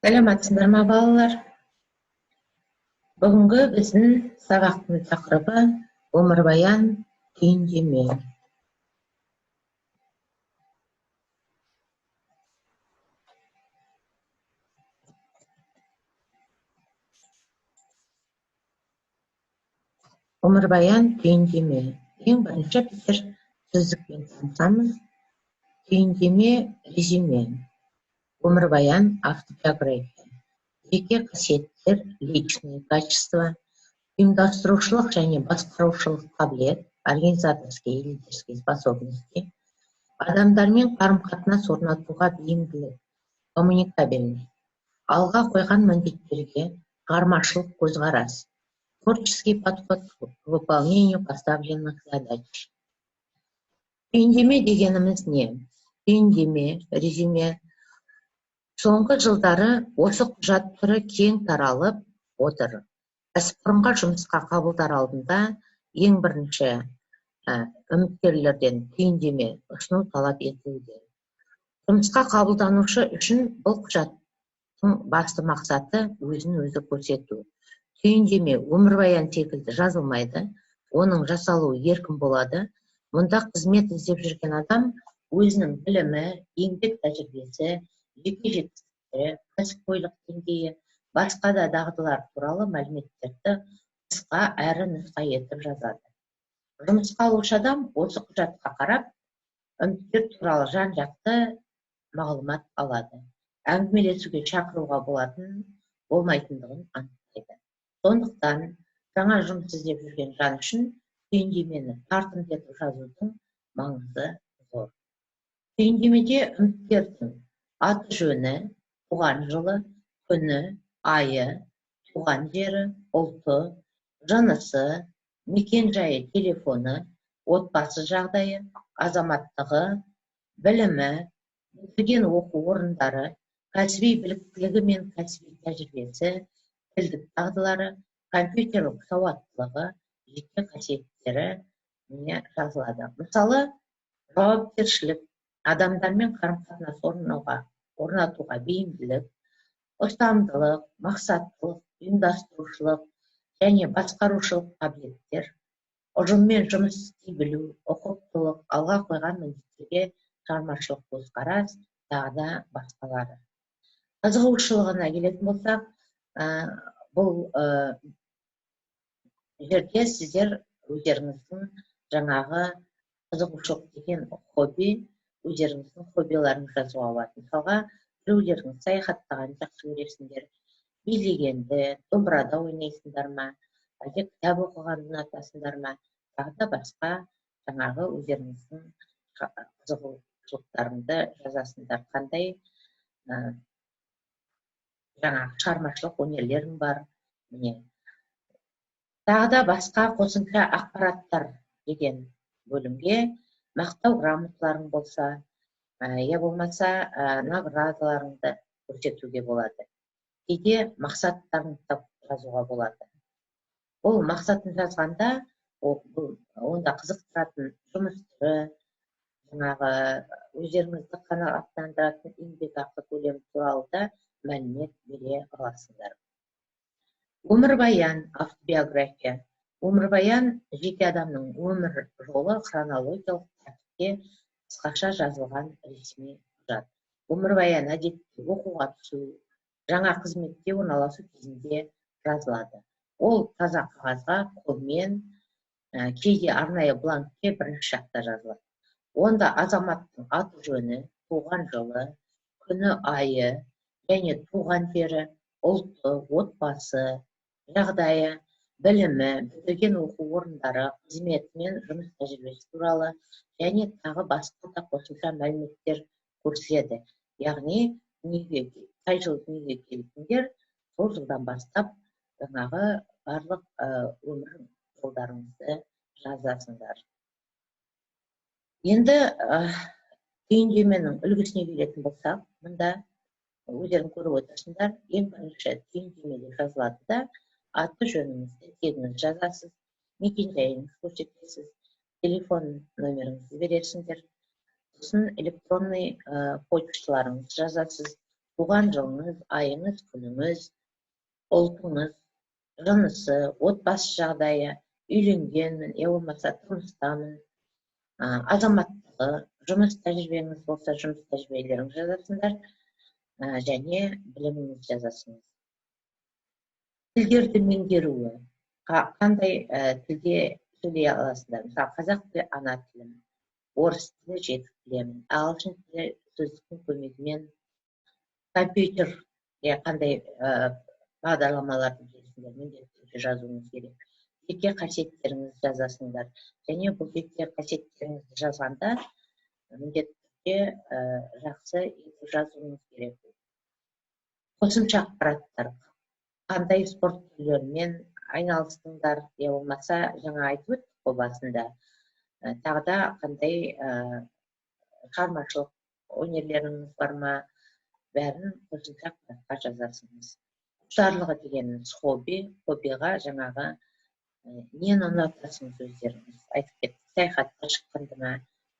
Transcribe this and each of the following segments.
Сәлеметсіңдер ма, балалар? Бүгінгі біздің сабақтың тақырыбы – өмірбаян, түйіндеме. Өмірбаян, түйіндеме. Ең бірінші біздер сөздікпен танысамыз. Түйіндеме – резюме, өмірбаян – автобиография, жеке қасиеттер – личные качества, ұйымдастырушылық және басқарушылық қабілет – организаторские и лидерские способности, адамдармен қарым-қатынас орнатуға бейімділік – коммуникабельность, алға қойған міндеттерге шығармашылық көзқарас – творческий подход к выполнению поставленных задач. Түйіндеме дегеніміз не? Түйіндеме, резюме. Соңғы жылдары осы құжат түрі кең таралып отыр. Кәсіпорынға жұмысқа қабылдар алдында ең бірінші үміткерлерден түйіндеме ұсыну талап етілуде. Жұмысқа қабылданушы үшін бұл құжаттың басты мақсаты – өзін өзі көрсету. Түйіндеме өмірбаян секілді жазылмайды, оның жасалуы еркін болады. Мұнда қызмет іздеп жүрген адам өзінің білімі, еңбек тәжірибесі, жеке жетістіктері, кәсіпқойлық деңгейі, басқа да дағдылар туралы мәліметтерді қысқа әрі нұсқа етіп жазады. Жұмысқа алушы адам осы құжатқа қарап, үміткер туралы жан жақты мағлұмат алады, әңгімелесуге шақыруға болатын болмайтындығын анықтайды. Сондықтан жаңа жұмыс іздеп жүрген жан үшін түйіндемені тартымды етіп жазудың маңызы зор. Түйіндемеде үміткердің аты жөні, туған жылы, күні, айы, туған жері, ұлты, жынысы, мекен жайы, телефоны, отбасы жағдайы, азаматтығы, білімі, бітірген оқу орындары, кәсіби біліктілігі мен кәсіби тәжірибесі, тілдік дағдылары, компьютерлік сауаттылығы, жеке қасиеттері, міне, жазылады. Мысалы, жауапкершілік, адамдармен қарым қатынас орнатуға бейімділік, ұстамдылық, мақсаттылық, ұйымдастырушылық және басқарушылық қабілеттер, ұжыммен жұмыс істей білу, ұқыптылық, алға қойған міндеттерге шығармашылық көзқарас, тағы да басқалары. Қызығушылығына келетін болсақ, бұл жерде сіздер өздеріңіздің жаңағы қызығушылық деген хобби, өздеріңіздің хоббиларыңызды жазуға болады. Мысалға, біреулеріңіз саяхаттағанды жақсы көресіңдер, билегенді, домбырада ойнайсыңдар ма, әлде кітап оқығанды ұнатасыңдар ма, тағы да басқа жаңағы өздеріңіздің қызығушылықтарыңды жазасыңдар. Қандай жаңағы шығармашылық өнерлерің бар, міне. Тағы да басқа қосымша ақпараттар деген бөлімге мақтау грамоталарың болса, я болмаса наградаларыңды көрсетуге болады. Кейде мақсаттарыңды да жазуға болады. Ол мақсатын жазғанда, бұл онда қызықтыратын жұмыс түрі, жаңағы өздеріңізді қанағаттандыратын еңбекақы көлемі туралы да мәлімет бере аласыңдар. Өмірбаян, автобиография. Өмірбаян – жеке адамның өмір жолы хронологиялық тәртіпте қысқаша жазылған ресми құжат. Өмірбаян әдетте оқуға түсу, жаңа қызметке орналасу кезінде жазылады. Ол таза қағазға қолмен, кейде арнайы бланкке бірінші жақта жазылады. Онда азаматтың аты жөні, туған жылы, күні, айы және туған жері, ұлты, отбасы жағдайы, білімі, бітірген оқу орындары, қызметі мен жұмыс тәжірибесі туралы және тағы басқа да қосымша мәліметтер көрсетіледі. Яғни дүниеге қай жылы дүниеге келдіңдер, сол жылдан бастап жаңағы барлық өмір жолдарыңызды жазасыңдар. Енді түйіндеменің үлгісіне келетін болсақ, мында өздерің көріп отырсыңдар. Ең бірінші түйіндеме деп жазылады да, аты жөніңізді, тегіңізді жазасыз, мекен жайыңызды көрсетесіз, телефон номеріңізді бересіңдер, сосын электронный почталарыңызды жазасыз. Туған жылыңыз, айыңыз, күніңіз, ұлтыңыз, жынысы, отбасы жағдайы, үйленгенмін я болмаса тұрмыстамын, азаматтығы, жұмыс тәжірибеңіз болса, жұмыс тәжірибелеріңізді жазасыңдар және біліміңізді жазасыңыз. Тілдерді меңгеруі, қандай тілде сөйлей аласыңдар? Мысалы, қазақ тілі ана тілім, орыс тілі жетік білемін, ағылшын тілі сөздіктің көмегімен, компьютер қандай бағдарламаларды білесіңдер, міндетті түрде жазуыңыз керек. Жеке қасиеттеріңізді жазасыңдар және бұл жеке қасиеттеріңізді жазғанда міндетті түрде жақсы етіп жазуыңыз керек. Қосымша ақпараттар, қандай спорт түрлерімен айналыстыңдар, я болмаса жаңа айтып өттік қой басында, тағы да қандай шығармашылық өнерлеріңіз бар ма, бәрін қосымша ақпаратқа жазасыңыз. Құштарлығы дегеніміз хобби, хоббиға жаңағы нені ұнатасыңыз, өздеріңіз айтып кеттік, саяхатқа шыққанды ма,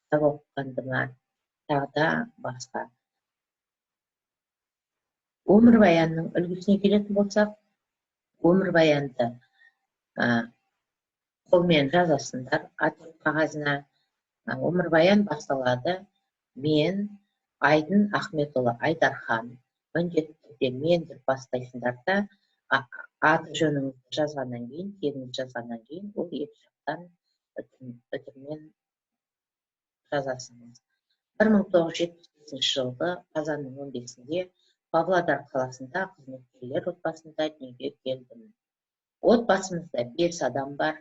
кітап оқығанды ма, тағы да басқа. Өмірбаянның үлгісіне келетін болсақ, өмірбаянды қолмен жазасыңдар А4 қағазына. Өмірбаян басталады: мен, Айдын Ахметұлы Айдархан. Міндетті түрде мен деп бастайсыңдар да, аты жөніңізді жазғаннан кейін, тегіңізді жазғаннан кейін, ол екі жақтан үтірмен жазасыңыз. 1975 жылғы қазанның 15-інде Павлодар қаласында қызметкерлер отбасында дүниеге келдім. Отбасымызда 5 адам бар.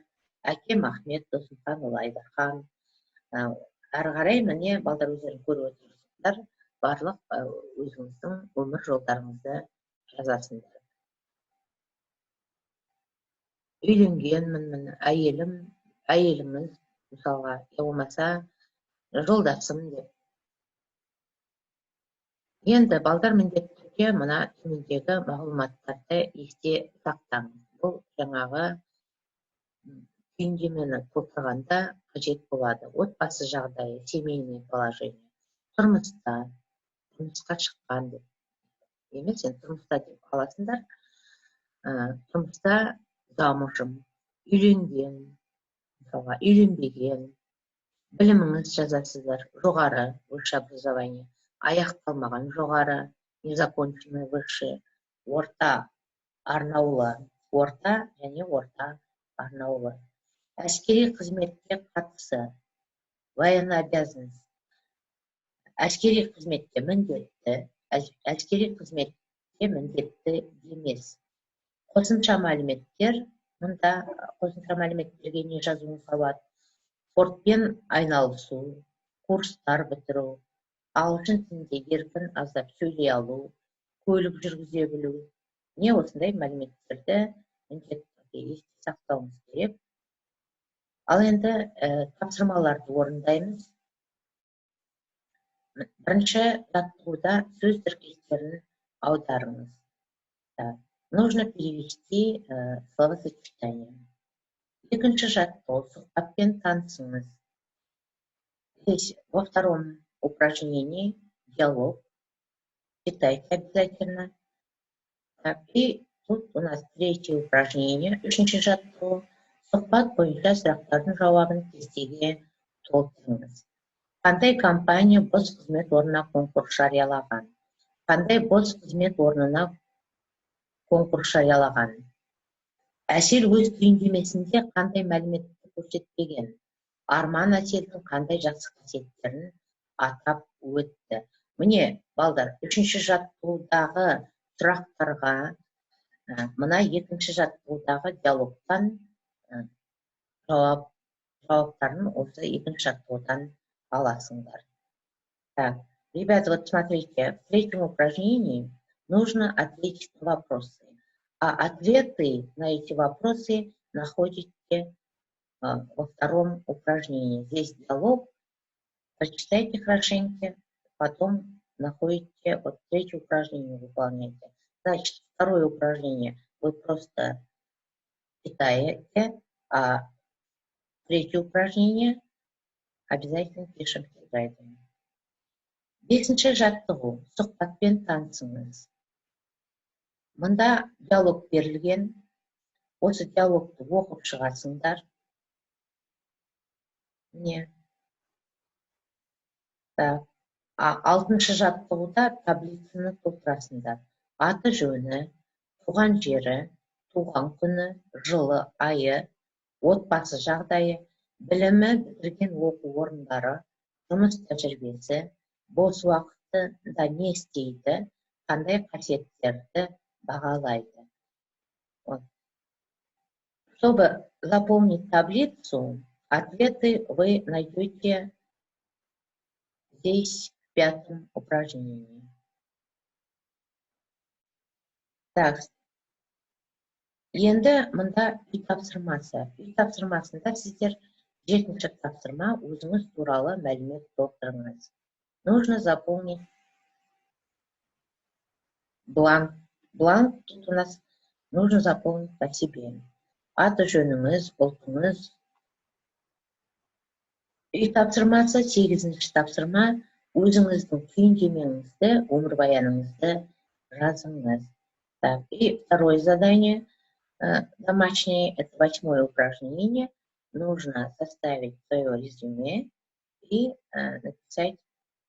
Әкем Ахмет Досымханұлы Айдархан. Әрі қарай, міне, балдар, өздерің көріп отырсыздар, барлық өзіңіздің өмір жолдарыңызды жазасыңдар. Үйленгенмін, міне, әйелім, әйеліміз мысалға, я болмаса жолдасым деп. Енді, балдар, міндетті түрде мына төмендегі мағлұматтарды есте сақтаңыз. Бұл жаңағы түйіндемені толтырғанда қажет болады. Отбасы жағдайы, семейное положение, тұрмыста, тұрмысқа шыққан деп емес, енді тұрмыста деп аласыңдар. Тұрмыста, замужем, үйленген, мысалға, үйленбеген, біліміңіз жазасыздар: жоғары, высшее образование, аяқталмаған жоғары, незаконченное высшее, орта арнаулы, орта және орта арнаулы. Әскери қызметке қатысы, военнообязанность, әскери қызметке міндетті, әскери қызметке міндетті емес. Қосымша мәліметтер. Мұнда қосымша мәліметтерге не жазуыңызға болады? Спортпен айналысу, курстар бітіру, ағылшын тілінде еркін аздап сөйлей алу, көлік жүргізе білу. Міне, осындай мәліметтерді міндетті түрде есте сақтауыңыз керек. Ал енді тапсырмаларды орындаймыз. Бірінші жаттығуда сөз тіркестерін аударыңыз. Нужно перевести словосочетание. Екінші жаттығу: сұхбатпен танысыңыз. Здесь во втором упражнении диалог, читайте обязательно. Так, и тут у нас третье упражнение, үшінші жаттығу: сұхбат бойынша сұрақтардың жауабын кестеге толтырыңыз. Қандай компания бос қызмет орнына конкурс жариялаған? Қандай бос қызмет орнына конкурс жариялаған? Әсел өз түйіндемесінде қандай мәліметті көрсетпеген? Арман Әселдің қандай жақсы қасиеттерін атап өтті? Міне, балдар, үшінші жаттығудағы сұрақтарға мына екінші жаттығудағы диалогтан жауаптарын осы екінші жаттығудан аласыңдар. Так, ребята, вот смотрите, в третьем упражнении нужно ответить на вопросы, а ответы на эти вопросы находите во втором упражнении. Здесь диалог, прочитайте хорошенько, потом находите, вот третье упражнение выполняйте. Значит, второе упражнение вы просто читаете, а третье упражнение обязательно пишем в тетради. Бесінші жаттығу: сұхбатпен танысыңыз. Мында диалог берілген. Осы диалогты оқып шығасыңдар. Міне. Так. Алтыншы жаттығуда таблицаны толтырасыңдар. Аты жөні, туған жері, туған күні, жылы, айы, отбасы жағдайы, білімі, бітірген оқу орындары, жұмыс тәжірибесі, бос уақытында не істейді, қандай қасиеттерді бағалайды. Вот. Чтобы заполнить таблицу, ответы вы найдете здесь, в пятом упражнении. Так, енді мында үй тапсырмасы. Үй тапсырмасында сіздер жетінші тапсырма: өзіңіз туралы мәлімет толтырыңыз. Нужно заполнить бланк. Бланк тут у нас нужно заполнить по себе. Аты жөніңіз, ұлтыңыз. Үй тапсырмасы, сегізінші тапсырма: өзіңіздің түйіндемеңізді, өмірбаяныңызды жазыңыз. Так, и второе задание домашнее, это восьмое упражнение. Нужно составить свое резюме и написать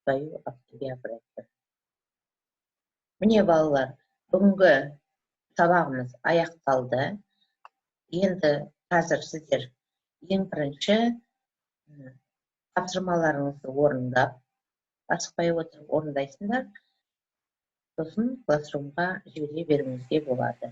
свою автобиографию. Міне, балалар, бүгінгі сабағымыз аяқталды. Енді қазір сіздер ең бірінші тапсырмаларыңызды орындап, асықпай отырып орындайсыңдар, сосын Classroom ға жібере беруіңізге болады.